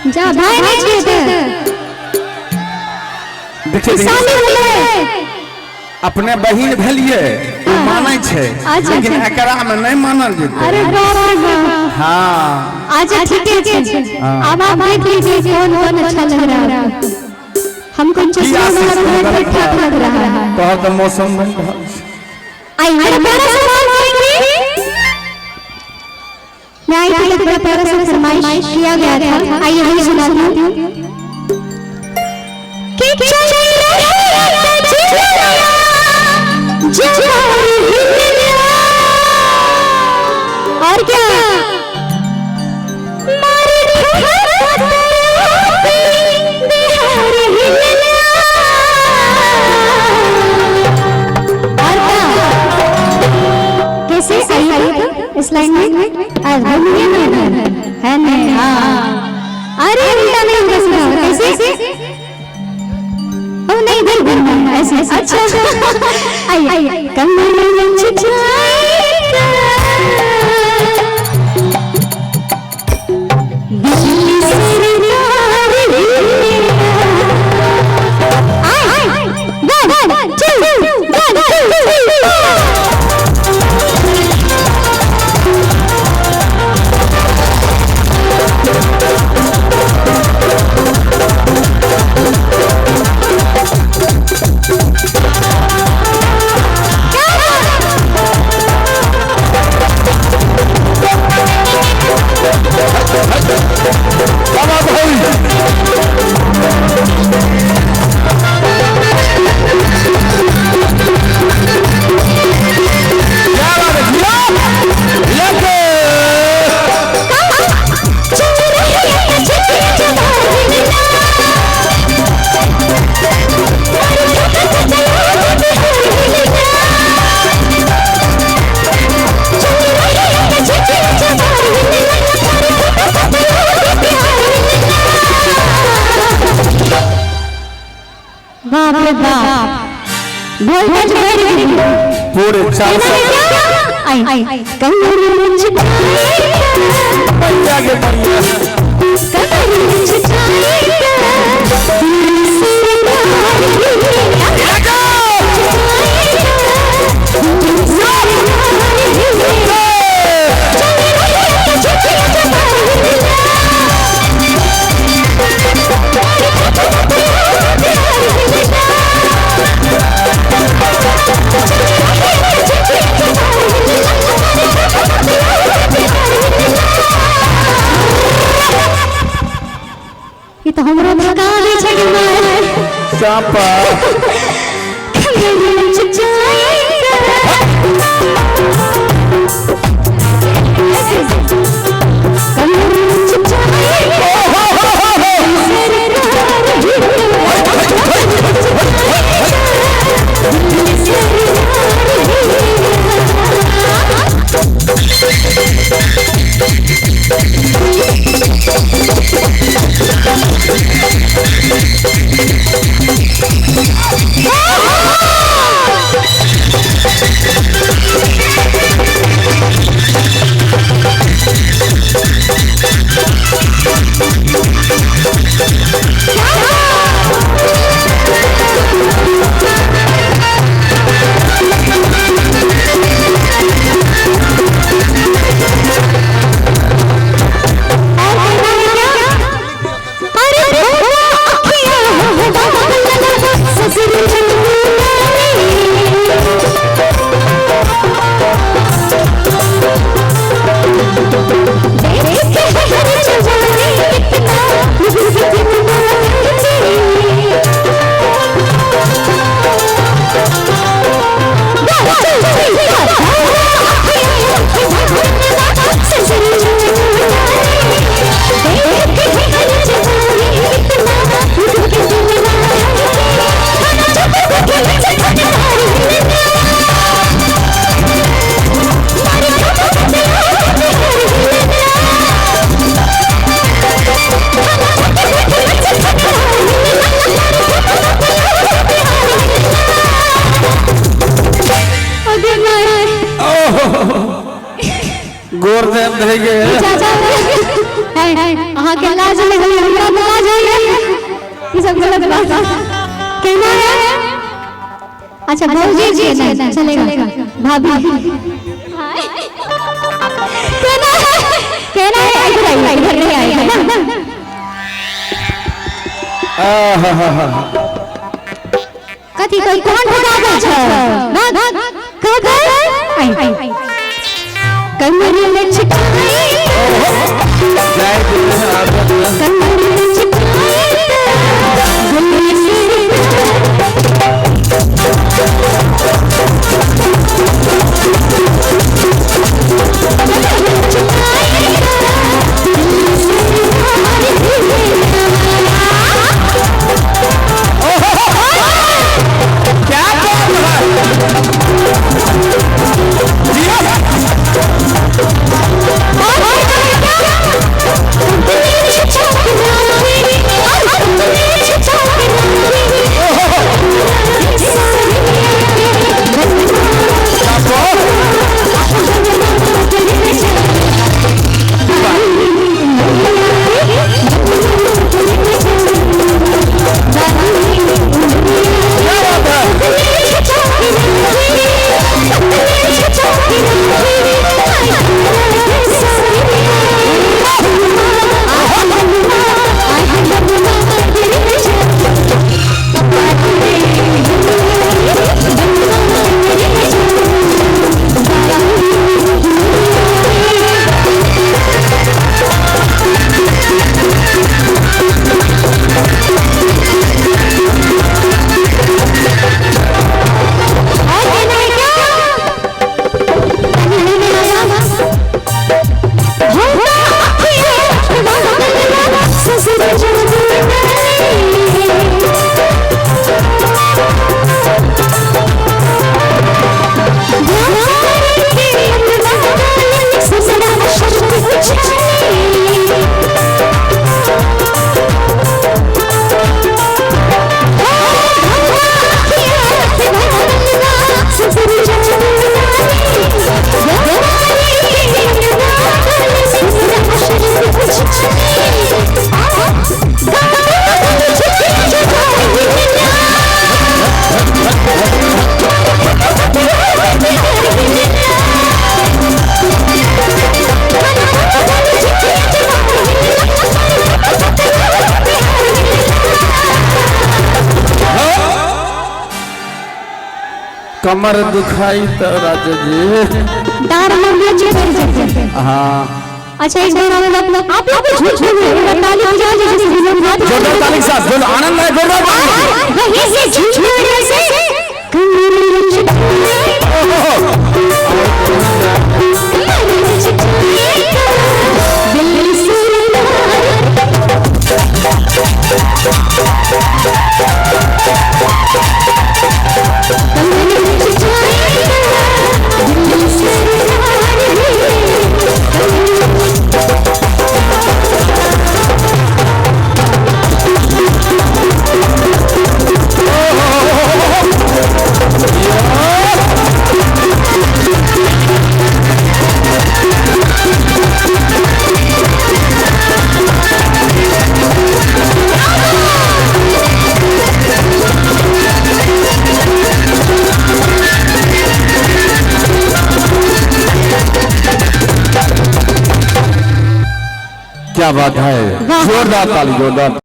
जा भाई नहीं छियै तऽ देखिए देखिए साली भेलै। अपने बहिन भेलिए ओ मानै छै अच्छा, लेकिन अच्छा। एकरा में नहीं मानल जेतै। अरे बाप रे बाप। हाँ अच्छा ठीक है। हाँ। अब आप देख लीजिए कौन कौन अच्छा लग रहा है आपको। हमको की चश्मा आशीष वाला भऽ ठीक ठाक लग रहा है। तोहर तऽ मौसम बनि रहल छै। आइए बड़ा प्यारा सा सवाल करेंगे। मैं आई थी तो बड़ा प्यारा सा फरमाइश किया गया था, आइए वही सुनाती हूँ। कि चल रहे तजिया, जवार हिलना। और क्या मारे बिहार हिलना। और क्या कैसे आइए तो इस लाइन में हारमोनियम है ना? है नहीं? हाँ। अरे उल्टा नहीं होगा, सुना कैसे? ओ नहीं, इधर घूमना है, ऐसे ऐसे। अच्छा आइए कमर में जाएगा बिजली सरकार हिलेगा। आए 1 2 1 2 3 4। बाबा भाई क्या बात है, जिया? लेके। बाप रे बाप, वोल्टेज बढ़ गई। पूरे 400 आई कमर में बढ़िया के बढ़िया। कमर में ई तऽ हमरो थका दै छै गे माय। चापा। कमर में जाएगा कमर में जाएगा अरे भोला अखियां ससुर देख हर जवानी कितना गोर दर्द है गे। चाचा है। अहाँ के लाज नहीं होई, हमरा तो लाज होई। ई सब गलत बात कहना है। अच्छा भौजी जी नहीं चलेगा, भाभी कहना है, कहना है। इधर आइए, इधर नहीं आएगा ना। कथी कोई कौन ठका गेल छै? भाग कह आई कमर लचकाई, कमर लचकाई गले से। क्या बात है? क्या बात है? और कहना है क्या? कमर दुखाई तो राजा जी। दार में चिपक जाते। हाँ अच्छा एक बार आप लोग झूठ झूठ ताली बजा जैसे जोरदार ताली के साथ बोलो, आनंद है, जोरदार ताली। वही से झूठ से क्या बात है, जोरदार ताली, जोरदार।